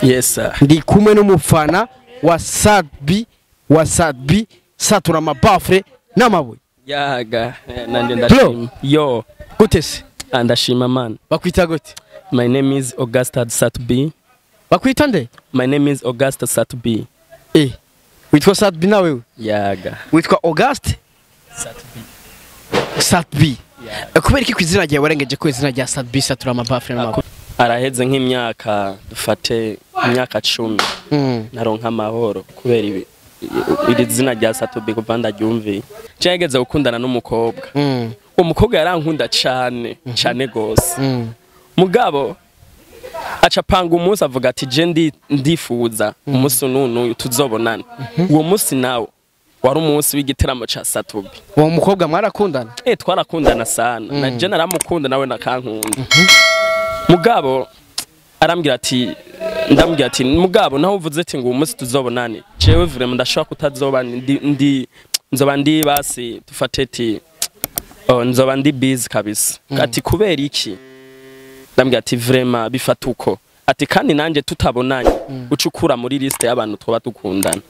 Yes sir. Ndi kumwe n'umufana wa Sat-B, wa Sat-B satura amabafure n'amabuye. Yaga nanje ndashima. Yo, gute se? Ndashima man. Bakwita gute? My name is Augusta Sat-B. Bakwita nde? My name is Augusta Sat-B. Eh. Witwa Sat-B na wewe? Yaga. Witwa Auguste Sat-B. Sat-B. Kubera iki kwizina ryawe warengeje ko izina rya Sat-B satura amabafure n'amabuye? Araheze nk'imyaka dufate imyaka 10. Naronka amahoro kubera ibi iri zina rya Sat-B kuva ndaryumviye. Cyageze gukundana n'umukobwa. Uwo mukobwa yarankunda cyane, cyane gose. Mugabo aca panga umunsi avuga ati je ndifuza umunsi n'uyu tuzobonana. Uwo munsi nawo wari umunsi w'igiteramo ca Sat-B. Uwo mukobwa mwarakundana? Eh, twarakundana sana. Na je naramukunda nawe nakankunda. Mugabo arambwira ati, ndambwira ati mugabo naho uvuze ati ngo uwo munsi tuzobonane, jewe vraiment ndashobora kutazoba ndi nzoba ndi basi dufate ati nzoba ndi busy kabisa. Ati kubera iki? Ndambwira ati vraiment bifata uko. Ati kandi nanje tutabonanye ucukura muri liste y'abantu twoba dukundana.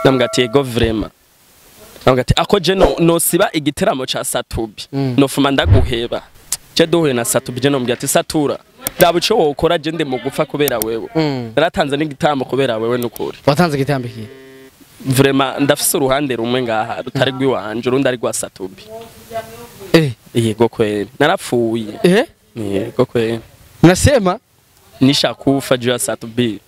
Ndambwira ati ego vraiment. Ndambwira ati ako je no siba igiteramo ca Sat-B. Nofuma ndaguheba. Je duhuye na Sat-B je nombwira ati satura ndaba ico wokora je ndi mugufa kubera wewe. Naratanze n'igitambo kubera wewe nukuri. Watanze igitambo iki? Vraiment ndafise uruhande rumwe ngaha rutari rwiwanje urundi ari rwa Sat-B. Eh, yego kweli narapfuye. Eh? Yego kweli. Unasema nishakufa juu ya Sat-B.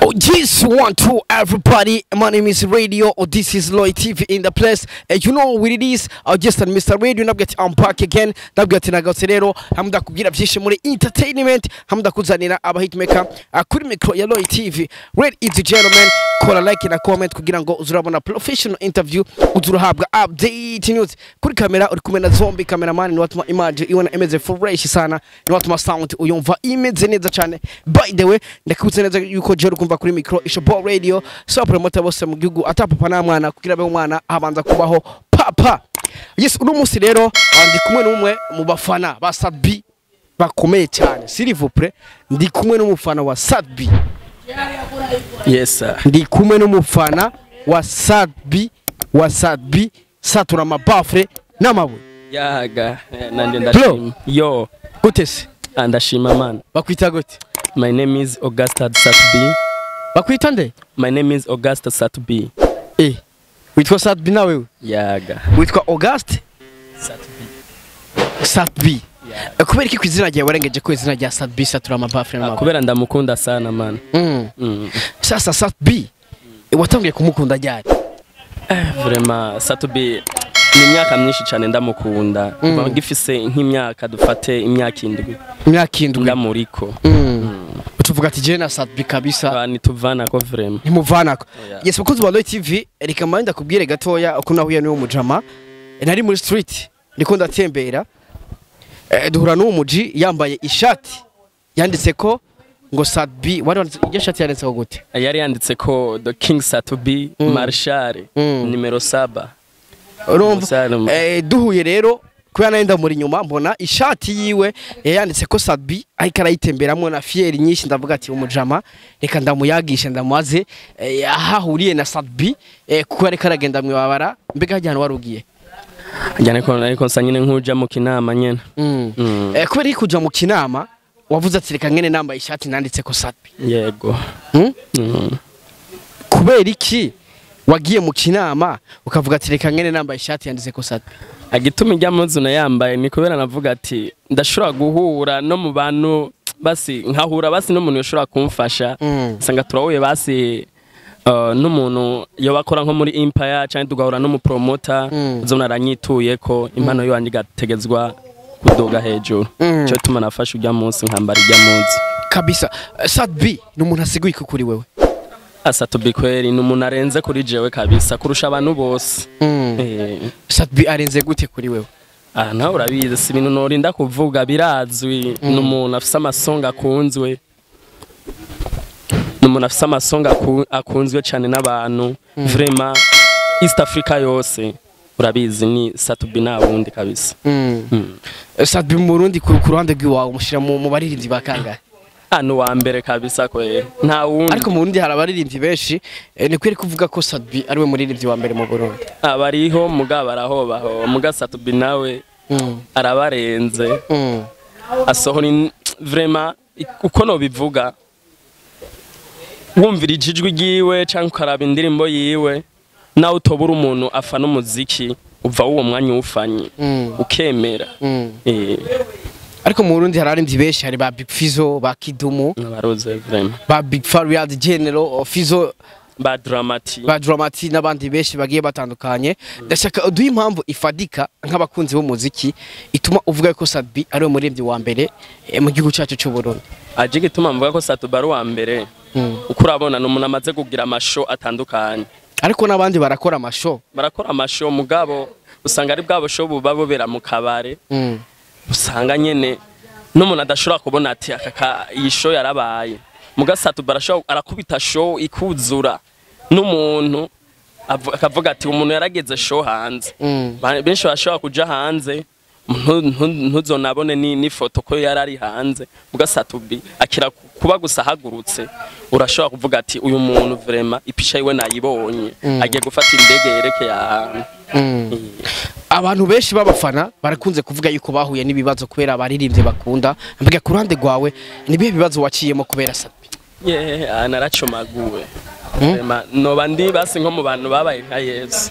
Oh, yes, 1 2 everybody. My name is Radio. Oh, this is Lloyd TV in the place. You know what it is. Just Mr. Radio. Nabwo I'm back again. Nabwo nagatse rero hamda kugira byinshi muri entertainment, hamda kuzanira aba hitmaker kuri micro ya Lloyd TV. Ladies and gentlemen, kora like na comment kugira ngo uzurabona professional interview, uzurahabwa update news. Kuri kamera uri kumwe na Zombie cameraman, ni watuma image iwana imeze fresh sana, ni watuma sound uyumva imeze neza cyane. By the way, ndakubutse neza yuko je kumva kuri micro Ishobo Radio, so promoter bose mu gihugu atapapa na mwana kugira be umwana abanza kubaho papa. Yes, uno munsi rero ndi kumwe n'umwe mu bafana ba Sat-B bakomeye cyane. S'il vous plaît, ndi kumwe n'umufana wa Sat-B. Yes sir. Ndi kumwe n'umufana wa Sat-B, wa Sat-B satura amabafure n'amabuye. Yaga nanje ndashima. Yo, gute se? Ndashima man. Bakwita gute? My name is Augusta Sat-B. Bakwita nde? My name is Augusta Sat-B. Eh. Witwa Sat-B na wewe? Yaga. Witwa Auguste Sat-B. Sat-B. Kubera iki kwizina ryawe warengeje ko izina rya Sat-B satura amabafure n'amabuye? Kubera ndamukunda sana man. Sasa Sat-B watangiye kumukunda ryari? Vraiment Sat-B ni imyaka myinshi cyane ndamukunda. Kuva ngifise nk'imyaka dufate imyaka 7. Imyaka 7 ndamuriko. Utuvuga ati je na Sat-B kabisa. Nituvana ko vraiment. Ntimuvanako. Yes, bakunzi ba Lloyd TV, reka manda kubwire gatoya uko nahuye n'uwo mujama. Nari muri street ndiko ndatembera. Duhura n'uwo muji yambaye ishati yanditse ko ngo Sat-B. Wari wanditse iyo shati yanditse ko gute? Yari yanditse ko The King Sat-B Marshal nimero 7. Urumva duhuye rero kubera nari ndamuri nyuma mbona ishati yiwe yanditse ko Sat-B ariko arayitemberamo na fieri nyinshi, ndavuga ati umujama reka ndamuyagisha ndamuaze ahahuriye na Sat-B kuko ariko aragenda mwibabara. Mbega hajya hano warugiye? Njyane ko ariko nsa nyine nkuja mu kinama nyene. Kubera iki kuja mu kinama wavuze ati reka ngene nambaye ishati nanditse ko Sat-B? Yego. Kubera iki wagiye mu kinama ukavuga ati reka ngene nambaye ishati yanditse ko Sat-B? Agituma ijya muzu na yambaye ni kubera navuga ati ndashobora guhura no mu bantu basi nkahura basi n'umuntu yoshobora kumfasha. Sanga turahuye basi n'umuntu yo bakora nko muri Empire cyangwa tugahura no mu promoter uzona aranyituye ko impano yo yanjye igategezwa kudoga hejuru. Cyo tuma nafasha ujya munsi nkambara ijya munsi kabisa. Sat-B ni umuntu asiguye kuri wewe? Sat-B kweli ni umuntu arenze kuri jewe kabisa kurusha abantu bose. Sat-B arenze gute kuri wewe? Ah, nawe urabizi si ibintu norinda kuvuga birazwi, ni umuntu afise amasonga akunzwe. Ni umuntu afise amasonga akunzwe cyane n'abantu. Vraiment East Africa yose urabizi ni Sat-B, nta wundi kabisa. Sat-B mu Burundi, ku ruhande rw'iwawe umushira mu baririmbyi ba kangahe? Hano wa mbere kabisa kwe, nta wundi. Ariko mu Burundi hari abaririmbyi benshi, ni kweri kuvuga ko Sat-B ari we muririmbyi wa mbere mu Burundi? Abariho muga barahobaho, muga Sat-B nawe arabarenze. Asohora vraiment uko nobivuga, wumvira ijwi ryiwe cyangwa ukaraba indirimbo yiwe, nawe utobura umuntu afana umuziki uva uwo mwanya uwufanye ukemera. Ariko mu Burundi hari abaririmbyi benshi, hari ba Big Fizzo, ba Kidumu, Abaroze vraiment. ba Big Farious, General Fizzo, ba Dramati, ba Dramati n'abandi benshi bagiye batandukanye. Ndashaka uduhe impamvu ifadika nk'abakunzi b'umuziki ituma uvuga ko Sat-B ari we muririmbyi wa mbere mu gihugu cyacu cy'u Burundi. Aje gituma mvuga ko Sat-B ari uwa mbere, uko urabona ni umuntu amaze kugira amashow atandukanye. Ariko n'abandi barakora amashow. Barakora amashow, mugabo usanga ari bwa bushow buba bubera mu kabare, usanga nyene n'umuntu adashobora kubona ati aka iyi show yarabaye. Muga Sat-B barashobora, arakubita show ikuzura n'umuntu akavuga ati umuntu yarageze show hanze. Benshi bashobora kuja hanze ntuzonabone ni n'ifoto ko yari ari hanze. Muga Sat-B akira kuba gusa ahagurutse, urashobora kuvuga ati uyu muntu vraiment ipisha yiwe nayibonye, agiye gufata indege yerekeye ahantu. Abantu benshi b'abafana barakunze kuvuga yuko bahuye n'ibibazo kubera abaririmbyi bakunda. Mbega ku ruhande rwawe ni ibihe bibazo waciyemo kubera Sat-B? Yeah, naracomaguwe. Vraiment noba ndi basi nko mu bantu babaye nka Yesu.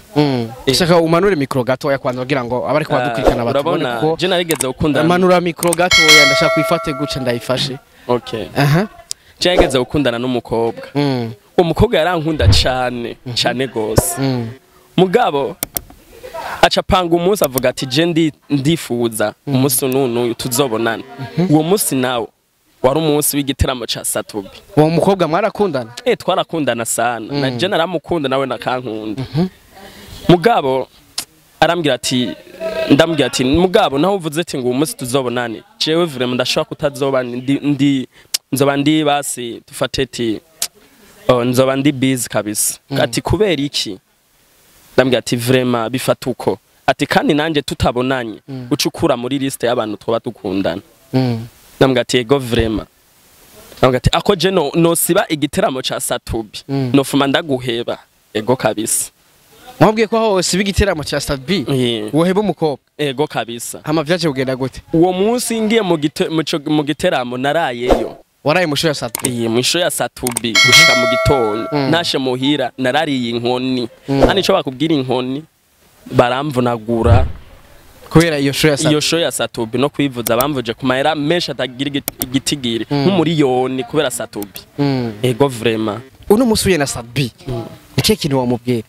Shaka umanure micro gatoya kwanza kugira ngo abari kubadukurikirana batubone. Urabona Kuko je narigeze gukundana. Manura micro gatoya, ndashaka kuyifate guca ndayifashe. Okay. Aha. Je narigeze gukundana n'umukobwa. Uwo mukobwa yarankunda cane cane gose. Mugabo aca apanga umunsi, avuga ati je ndifuza umunsi n'uyu tuzobonana. Uwo munsi nawo wari umunsi w'igiteramo ca Sat-B. Uwo mukobwa mwarakundana? Eh, twarakundana sana, na je naramukunda nawe nakankunda. Mugabo arambwira ati, ndamubwira ati mugabo naho uvuze ati ngo uwo munsi tuzobonane, jewe vraiment ndashobora kutazoba ndi nzoba ndi basi dufate ati oh, nzoba ndi busy kabisa. Ati kubera iki? Ndambwira ati vraiment bifata uko, ati kandi nanje tutabonanye uca ukura muri liste y'abantu twaba dukundana. Ndambwira ati ego vraiment. Ndambwira ati ako je no nosiba igiteramo ca Sat-B, nofuma ndaguheba, ego kabisa. Mwabwiye ko aho siba igiteramo cya Sat-B woheba umukobwa? Ego kabisa. Hama vyaje kugenda gute? Uwo munsi ngiye mu giteramo narayeyo. Waraye mu show ya Sat-B? Iyi mu show ya Sat-B gushika mu gitondo. Nashe muhira narariye inkoni. Hano ico bakubwira inkoni, baramvunagura. Kubera iyo show ya Sat-B? Iyo show ya Sat-B no kwivuza bamvuje ku mahera menshi atagira igitigiri, nk'umuriyoni kubera Sat-B. Ego vraiment. Uno musi uhuye na Sat-B, ni kihe kintu wamubwira?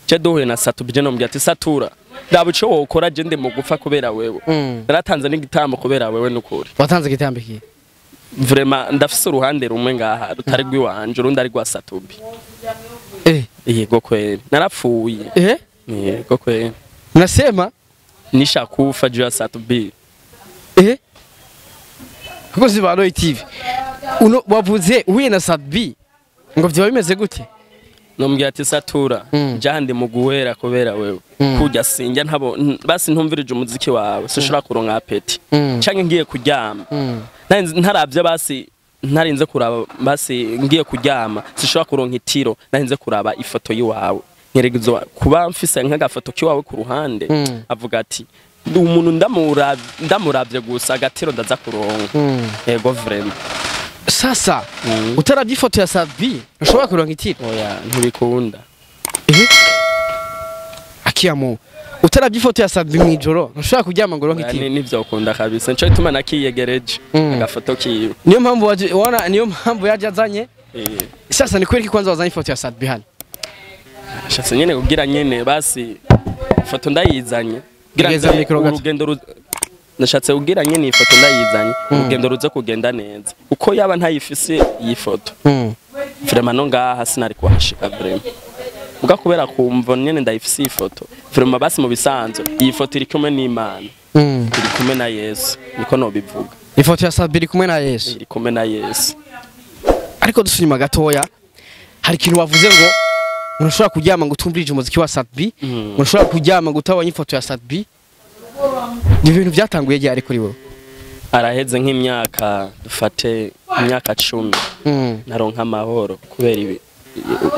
Je duhuye na Sat-B, je nomubwira ati Satura, raba ico wokora, je ndi mu gupfa kubera wewe. Naratanze n'igitambo kubera wewe nukuri. Watanze igitambo ikihe? Vraiment ndafise uruhande rumwe ngaha rutari rw'iwanje, urundi ari rwa Sat-B. Yego kweli narapfuye. Yego kweli. Nasema Nishakufa juu ya Sat-B. Kuko ba Roy TV uno wavuze uhuye na Sat-B ngo vyoba bimeze gute? Nomubwira ati Satura, jahandi mu guhera kubera wewe. Kurya sinjya ntabo basi ntumvirije umuziki wawe sinshobora kuronka appétit, canke ngiye kuryama ntaravye basi ntarinze kuraba, basi ngiye kuryama sinshobora kuronka itiro narinze kuraba ifoto yiwawe, nkeregezo kuba mfise nk'agafoto kiwawe ku ruhande. Avuga ati umuntu ndamuravye gusa agatiro ndaza kuronka. Yego vraiment. Sasa utaravye ifoto ya Sat-B ntushobora kuronka itiro? Oya, ntibikunda. Akiyamu utaravye ifoto ya Sat-B mw'ijoro ntushobora kuryama ngo uronke Oya, itiro? Nivyo kabisa, nico gituma nakiyegereje agafoto kiwe. Niyo mpamvu waje wana, niyo mpamvu yaje azanye. Sasa ni kweli kwanza wazanye ifoto ya Sat-B hano? Shatse nyene kugira nyene basi ifoto ndayizanye kugira Egeza micro gato. urugendo nashatse kugira nyene iyi foto ndayizanye, urugendo ruze kugenda neza, uko yaba ntayifise iyi foto vraiment no ngaha sinari kuhashika vraiment. Muga kubera kumva nyene ndayifise iyi foto, vraiment basi mu bisanzwe iyi foto iri kumwe n'Imana, iri kumwe na Yesu, niko nobivuga. Ifoto ya Sat-B iri kumwe na Yesu? Iri kumwe na Yesu. Ariko dusunyuma gatoya, hari ikintu wavuze ngo ntushobora kuryama ngo utumvirije umuziki wa Sat-B, ntushobora kuryama ngo utabonye ifoto ya Sat-B. Ni ibintu byatanguye ryari kuri wowe? Araheze nk'imyaka, dufate imyaka 10, naronka amahoro kubera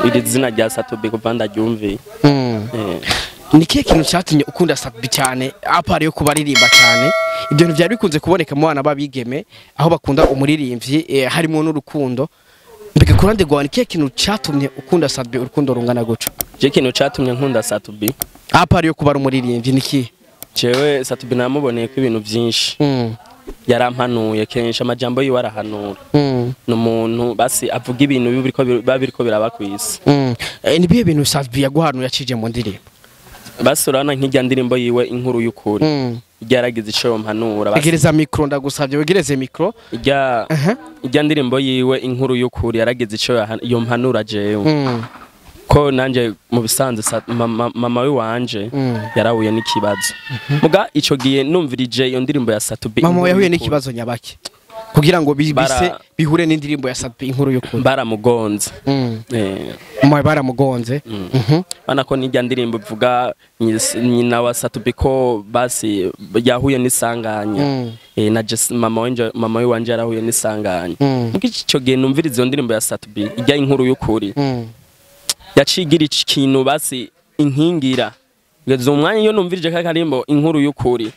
iri zina rya Sat-B kuva ndaryumviye. Ni kihe kintu cyatumye ukunda Sat-B cyane, à part yo kubaririmba cyane? Ibyo bintu byari bikunze kuboneka mu bana b'abigeme aho bakunda umuririmbyi, harimo n'urukundo. Mbega ku ruhande rwawe, ni kihe kintu cyatumye ukunda Sat-B urukundo rungana guca? Je, ikintu catumye nkunda Sat-B, À part yo kuba ari umuririmbyi, ni kihe? Jewe Sat-B namuboneye ko ibintu vyinshi. Yarampanuye kenshi, amajambo yiwe arahanura. Ni umuntu basi avuga ibintu biba biriko biraba kw'isi. Ni bihe bintu Sat-B yaguhanuye yacije mu ndirimbo? Basi urabona nk'irya ndirimbo yiwe Inkuru y'Ukuri, ryaragize ico yompanura basi. Egereza micro, ndagusabye wegereze micro. Irya irya ndirimbo yiwe Inkuru y'Ukuri yaragize ico yompanura jewe, ko nanje mu bisanzwe mama wiwanje yarahuye n'ikibazo. Muga ico gihe numvirije iyo ndirimbo ya Sat-B, Mama Inkuru yahuye y'Ukuri, n'ikibazo nyabaki kugira ngo bise bihure n'indirimbo ya Sat-B Inkuru y'Ukuri? Baramugonze. Mama baramugonze. Bana ko n'irya ndirimbo ivuga nyina wa Sat-B ko basi yahuye n'isanganya. Na mama wiwanje yarahuye n'isanganya. Muga ico gihe numvirize iyo ndirimbo ya Sat-B, ijya Inkuru y'Ukuri, yacigira ikintu basi inkingira. Ngeze umwanya iyo numvirije ka karimbo Inkuru y'Ukuri,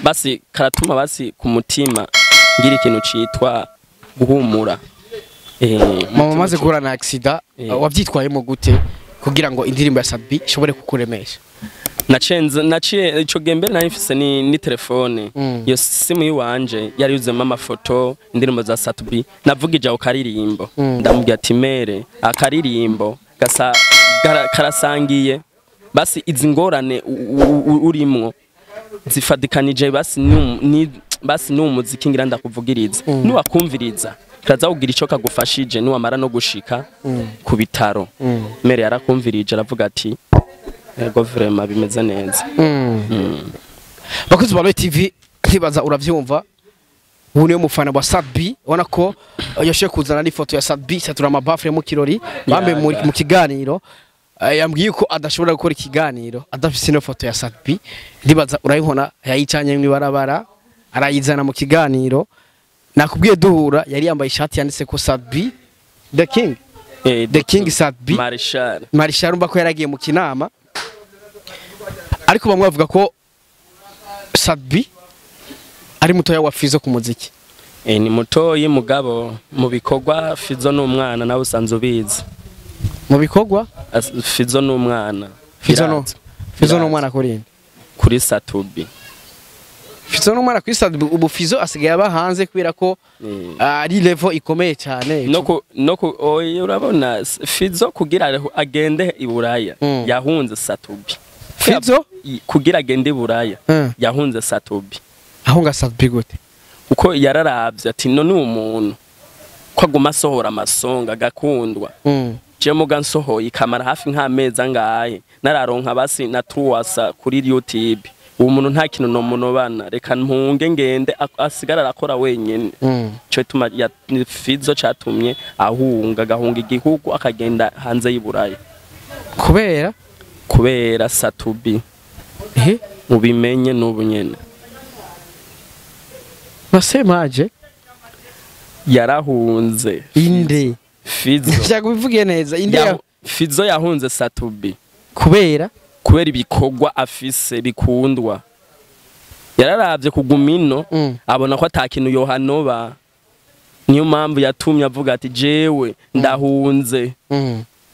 basi karatuma basi ku mutima ngira ikintu citwa guhumura. Mama Umutima amaze guhura na accident, wavyitwayemo gute kugira ngo indirimbo ya Sat-B ishobore kukuremesha? Nacenze, naciye ico gihe mbere nari mfise ni telefone. Iyo simu yiwanje yari yuzuyemo amafoto, indirimbo za Sat-B. Navugije ako karirimbo, ndamubwira ati: "Mère, akaririmbo gasa karasangiye basi izi ngorane urimwo zifadikanije basi basi n'umuziki ngira ndakuvugiriza, niwakumviriza kaza kugira ico kagufashije niwamara no gushika ku bitaro." Mère yarakumvirije, aravuga ati: "Ego, vraiment bimeze neza." Bakozi ba Roy TV, ntibaza uravyumva, ubu niwe mufana wa Sat-B. Ubona ko yashoboye kuzana n'ifoto ya Sat-B, satura amabafure mu kirori bambe mu kiganiro. Yambwiye ko adashobora gukora ikiganiro adafise ino foto ya Sat-B. Ndibaza urayibona, yayicanye mu ibarabara arayizana mu kiganiro. Nakubwiye duhura yari yambaye ishati yanditse ko Sat-B the King. The King Sat-B. Marshal. Marshal, umva ko yaragiye mu kinama. Ariko bamwe bavuga ko Sat-B ari mutoya wa Fizo ku muziki. Ni mutoyi, mugabo mu bikorwa Fizo n'umwana, nawe usanzwe ubizi. Mu bikorwa? Fizo n'umwana. Fizo no Birazwi. Fizo n'umwana kuri nde? Kuri Sat-B. Fizo n'umwana kuri Sat-B. Ubu Fizo asigaye aba hanze kubera ko ari level ikomeye cyane. No ku oya, urabona Fizo kugira agende i Buraya, yahunze Sat-B. Fizo? Kugira agende i Buraya, yahunze Sat-B. Ahunga Sat-B gute? Kuko yararavye ati: "None umuntu ko aguma asohora amasonga agakundwa, je muga nsohoye ikamara hafi nk'amezi angahe nararonka basi na truwasa kuri YouTube, uwo muntu nta kintu nomunobana, reka mpunge ngende asigara arakora wenyene." Ico tuma ya Fizo catumye ahunga, agahunga igihugu, akagenda hanze y'Iburaya. Kubera? Kubera Sat-B. Ubimenye n'ubu nyene. Nasemaje? Yarahunze. Inde? Fizo. Nshaka kubivuge neza, inde? Fizo yahunze Sat-B. Kubera? Kubera ibikorwa afise bikundwa. Yararavye kuguma ino, abona ko ata kintu yohanoba. Niyo mpamvu yatumye avuga ati: "Jewe ndahunze,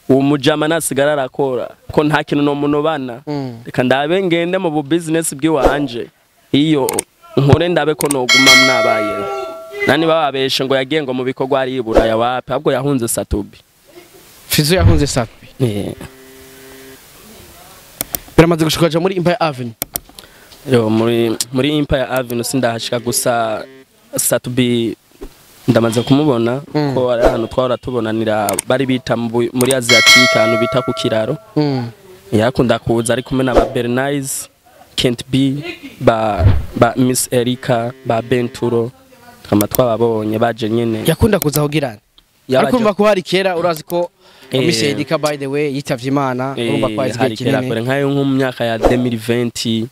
uwo mujama nasigara arakora ko nta kintu nomunobana, reka ndabe ngende mu bu business bw'iwanje, iyo nkore ndabe ko noguma nabayeho." Nani bababeshe ngo yagiye ngo mu bikorwa ari i Buraya? Wapi, ahubwo yahunze Sat-B. Fizo yahunze Sat-B? Eh. Biramaze gushika aja muri Empire Avenue? Yo, muri Empire Avenue sindahashika, gusa Sat-B ndamaze kumubona, ko ari ahantu twahora tubonanira, bari bita muri Asiatique, ahantu bita ku kiraro. Yakunda kuza ari kumwe na ba Bernice, Kent B, ba Miss Erika, ba Benturo, twama twababonye baje nyene. Yakunda kuza kugirana? Ariko urumva ko hari kera, urazi ko Miss Erika, by the way, yitavye Imana, urumva ko hari hari igihe kera kinini. Kure nkayo, nko mu myaka ya 2020,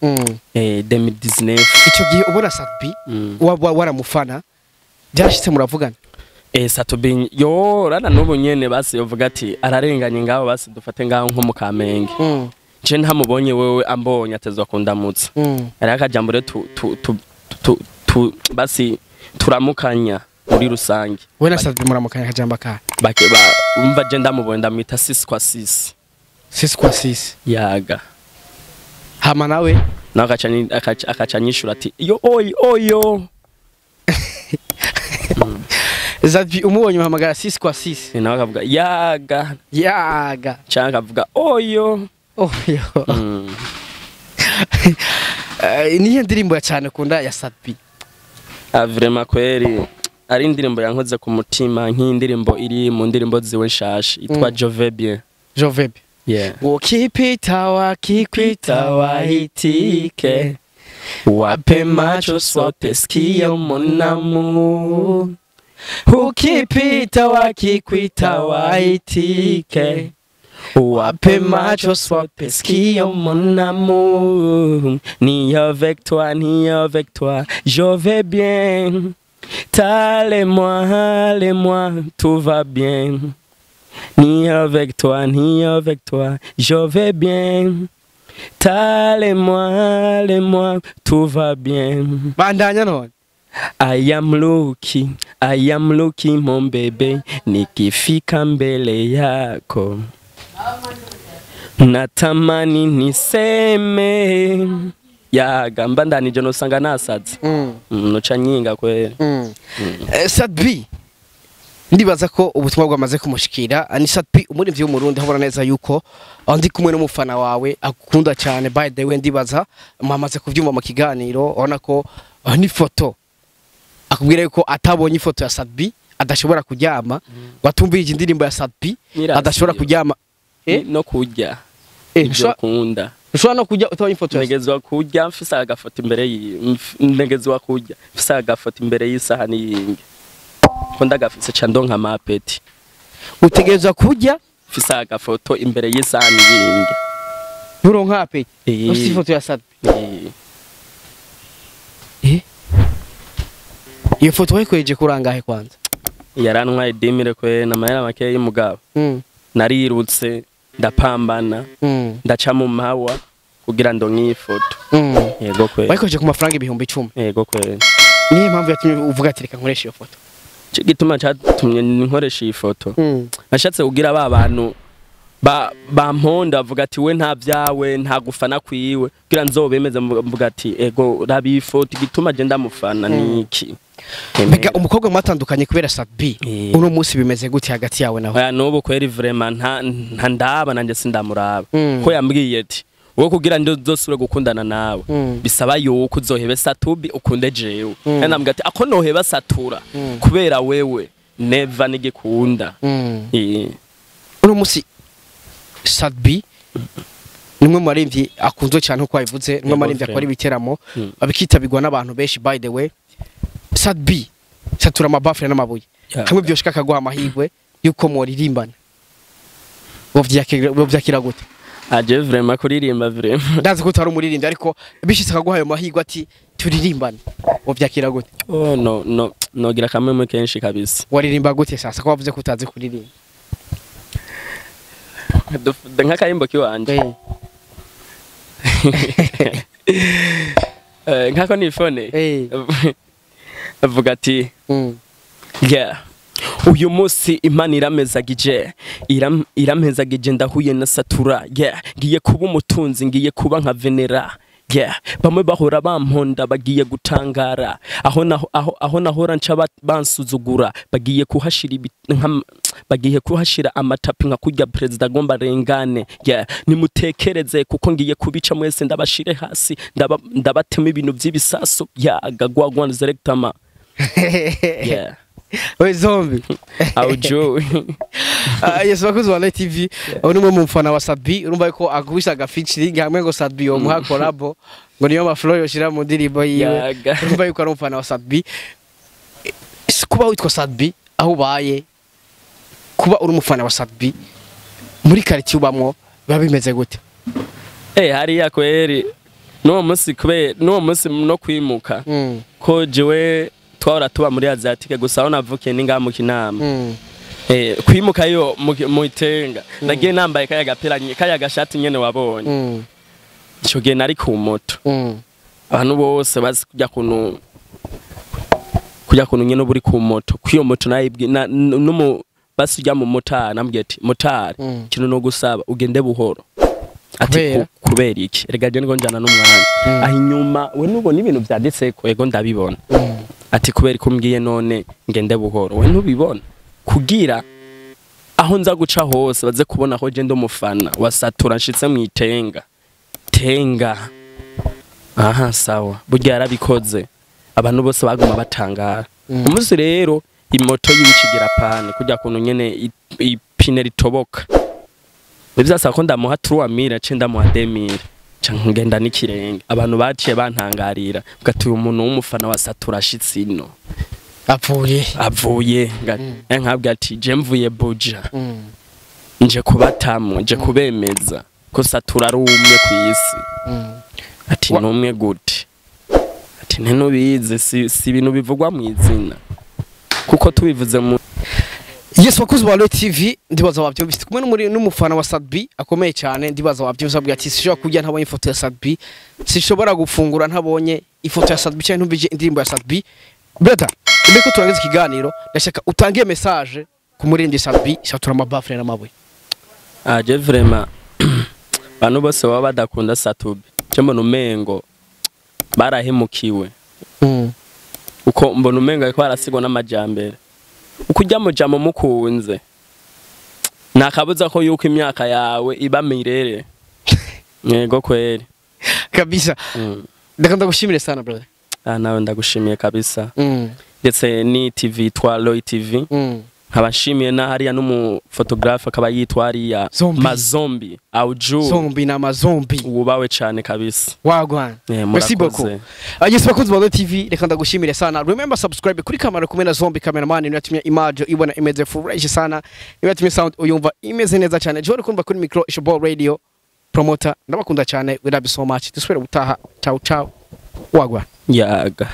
2019. Ico gihe ubona Sat-B, waramufana, byarashitse muravugana? Sat-B yo rana n'ubu nyene basi yovuga ati ararenganye ngaho, basi dufate ngaho nko mu Kamenge, je ntamubonye, wewe ambonye atezwa kundamutsa. Hariho akajambo rero tu, tu, tu, tu, tu, basi turamukanya muri rusange. We na Sat-B muramukanya akajambo kahe? Bake ba umva, je ndamubonye ndamwita 6 kwa 6. 6 kwa 6. Yaga. Hama nawe? Nawe akaca anyishura ati yo oy oyo. Sat-B umubonye uhamagara 6 kwa 6? Nawe akavuga yaga. Yaga. Canke akavuga oyo. Oyo. Niyo ndirimbo ya cyane ukunda ya Sat-B? Ah, vraiment kweri ari indirimbo yankoze ku mutima, nk'indirimbo iri mu ndirimbo ziwe nshasha yitwa Je vais bien. Je vais bien. Yeah. Ukipita wakikwita waitike, wape macho sote, sikio mon amour. Ukipita wakikwita waitike, wape macho sote, sikio mon amour. Ni avec toi, ni avec toi, je vais bien. T'allez-moi, allez-moi, tout va bien. Ni avec toi, ni avec toi, je vais bien. T'allez-moi, allez-moi, tout va bien. Bandanya none. I am looking, I am looking mon bébé, nikifika mbele yako natamani niseme yaga mbandanije nosanga nasaze. Noca nyinga kweli. Sat-B ndibaza ko ubutumwa bwamaze kumushikira. Ni Sat-B, umuririmbyi w'Umurundi. Habona neza yuko ndi kumwe n'umufana wawe akunda cyane. By the way, ndibaza mwamaze kuvyumva mu kiganiro, urabona ko n'ifoto akubwira yuko atabonye ifoto ya Sat-B adashobora kuryama, watumvira indirimbo ya Sat-B Nirasiyo. adashobora kuryama. No kurya ibyo kunda. Ushobora no kurya utabonye ifoto ya Ntegezwa kurya mfise agafoto imbere ntegezwa kurya mfise agafoto imbere y'isahani yinge, ko ndagafise ca ndonka ama appétit. Utegerezwa kurya Mfise agafoto imbere y'isahani yinge. Nturonka appétit ufite ifoto ya Sat-B? Iyo foto wayikoreje kurangahe kwanza? Yarantwaye 10 000 kwe, n'amahera makeya y'umugabo. Narirutse, ndapambana, ndaca mu mawa kugira ndonke iyi foto. Yego kwe. Wayikoreje ku mafaranga 10,000? Yego kwe. Niyo mpamvu yatumye uvuga ati reka nkoreshe iyo foto? Ico gituma catumye nkoresha iyi foto, nashatse kugira ba bantu ba bamponda bavuga ati we nta byawe, nta gufana kwiwe, kugira nzobemeze mvuga ati ego raba iyi foto, igituma je ndamufana niki. Mbega umukobwa mwatandukanye kubera Sat-B, uno munsi bimeze gute hagati yawe nawe? Oya, nubu kweri vraiment nta ndaba nanje sindamuraba. Ko yambwiye ati wowe kugira ngo nzosubire gukundana nawe bisaba yuko uzohebe Sat-B ukunde jewe. Kandi ndambwira ati ako noheba Satura kubera wewe, never, nigikunda. Uno munsi Sat-B ni umwe mu baririmbyi akunzwe cyane nkuko wabivuze, ni umwe mu baririmbyi akora ibiteramo bikitabirwa n'abantu benshi. By the way, Sat-B satura amabafure n'amabuye, hamwe byoshika akaguha amahirwe yuko muririmbana, wovyakira gute? Aje vraiment kuririmba, vraiment? Ndazi ko utari umuririmbyi, ariko bishitse akaguha ayo mahirwe ati turirimbane, wovyakira gute? Oh no no, nogira kamwe kenshi kabisa. Waririmba gute sasa ko wavuze ko utazi kuririmba? Nk'akarimbo kiwanje. Nkako nifone avuga ati yeah. Uyu munsi Imana iramezagije, irampezagije, ndahuye na Satura, yeah. Ngiye kuba umutunzi, ngiye kuba nka Venera, yeah. Bamwe bahora bamponda bagiye gutangara, aho naho aho nahora nca bansuzugura bagiye kuhashira bagiye kuhashira amatapi nka kurya perezida agomba arengane, yeah. Nimutekereze kuko ngiye kubica mwese, ndabashire hasi, ndabatema ibintu by'ibisasu, yeah. Gagwagwan selectama, yeah. We zombi. Aujo. Ah, yes, bakuzi wa Light TV, uyu ni umwe mu mufana wa Sat-B. Urumva yuko agubisha aga featuring hamwe ngo Sat-B yomuha collabo, ngo niyo maflow yoshira mu ndirimbo yiwe. Yaga. Urumva yuko ari umufana wa Sat-B. Kuba witwa Sat-B, aho ubaye Kuba uri umufana wa Sat-B muri quartier ubamwo biba bimeze gute? Hariya kweri n'uwo munsi, kubera n'uwo munsi no kwimuka, ko jewe twahora tuba muri Asiatique, gusa aho navukiye ni ngaha mu Kinama. Kwimuka yo mu Itenga, nagiye nambaye kaya gapira kaya gashati nyene wabonye. Ico gihe nari ku moto. Abantu bose bazi kujya kuntu nyene uba uri ku moto, kw'iyo moto nayibwi numu basi ujya mu motari, nambwiye ati: "Motari, ikintu no gusaba, ugende buhoro." Ati: Kubera? "Kubera iki?" Erega je niko njana n'umwanya. Aho inyuma we nubona ibintu vyanditseko? Ego, ndabibona. Ati: "Kubera ko umbwiye none ngende buhoro, we ntubibona?" Kugira aho nza guca hose baze kubona ko je ndi umufana wa Satura. Nshitse mu Itenga tenga, aha sawa, burya yarabikoze, abantu bose baguma batangara. Umunsi rero imoto yiwe ikigira panne, kurya kuntu nyene ipine ritoboka, bivyasaba ko ndamuha 3000, ce ndamuha 2000, ca ngenda n'ikirenge. Abantu baciye bantangarira, bwati: "Uyu muntu w'umufana wa Satura ashitse ino Apfuye. avuye?" Nkabwira ati: "Je mvuye Buja, nje kubatamu, nje kubemeza ko Satura ari umwe kw'isi." Ati: "Numwe gute?" Ati: "Ntinubizi, si ibintu bivugwa mu izina, kuko tubivuze mu" Yes, bakuzi ba Royal TV, ndibaza wabyumvise, kumwe n'umufana wa Sat-B akomeye cyane. Ndibaza wabyumvise, abwira ati: "Sinshobora kurya ntabonye ifoto ya Sat-B, sinshobora gufungura ntabonye ifoto ya Sat-B cyangwa ntumvije indirimbo ya Sat-B." Brother, mbere ko turangiza ikiganiro, ndashaka utange message ku muririmbyi Sat-B Satura amabafure n'amabuye. Aje vraiment, abantu bose baba badakunda Sat-B, je mbona umengo barahemukiwe, uko mbona umengo ariko barasigwa n'amajambere. Uko ujya mu jamo mukunze, ntakabuza ko yuko imyaka yawe iba mirere, yego kweri. Kabisa. Ndeka ndagushimire sana, brother. Ah, nawe ndagushimiye kabisa, ndetse ni TV yitwa Roy TV. Nkaba nshimiye na hariya n'umufotographe akaba yitwa hariya Zombie. Mazombi Auju. Zombi na mazombi. Wubawe cyane kabisa. Wagwan. Merci Murakoze. beaucoup. Yes, bakunzi ba Royal TV, reka ndagushimire sana. Remember subscribe kuri kamera, kumwe na Zombie cameraman, niwe yatumye image ibona imeze fresh sana, niwe yatumye sound uyumva imeze neza cyane. Joro kumva kuri micro Ishobor Radio promoter, ndabakunda cyane. We love you so much. Dusubire gutaha. Ciao ciao. Wagwan. Yaga.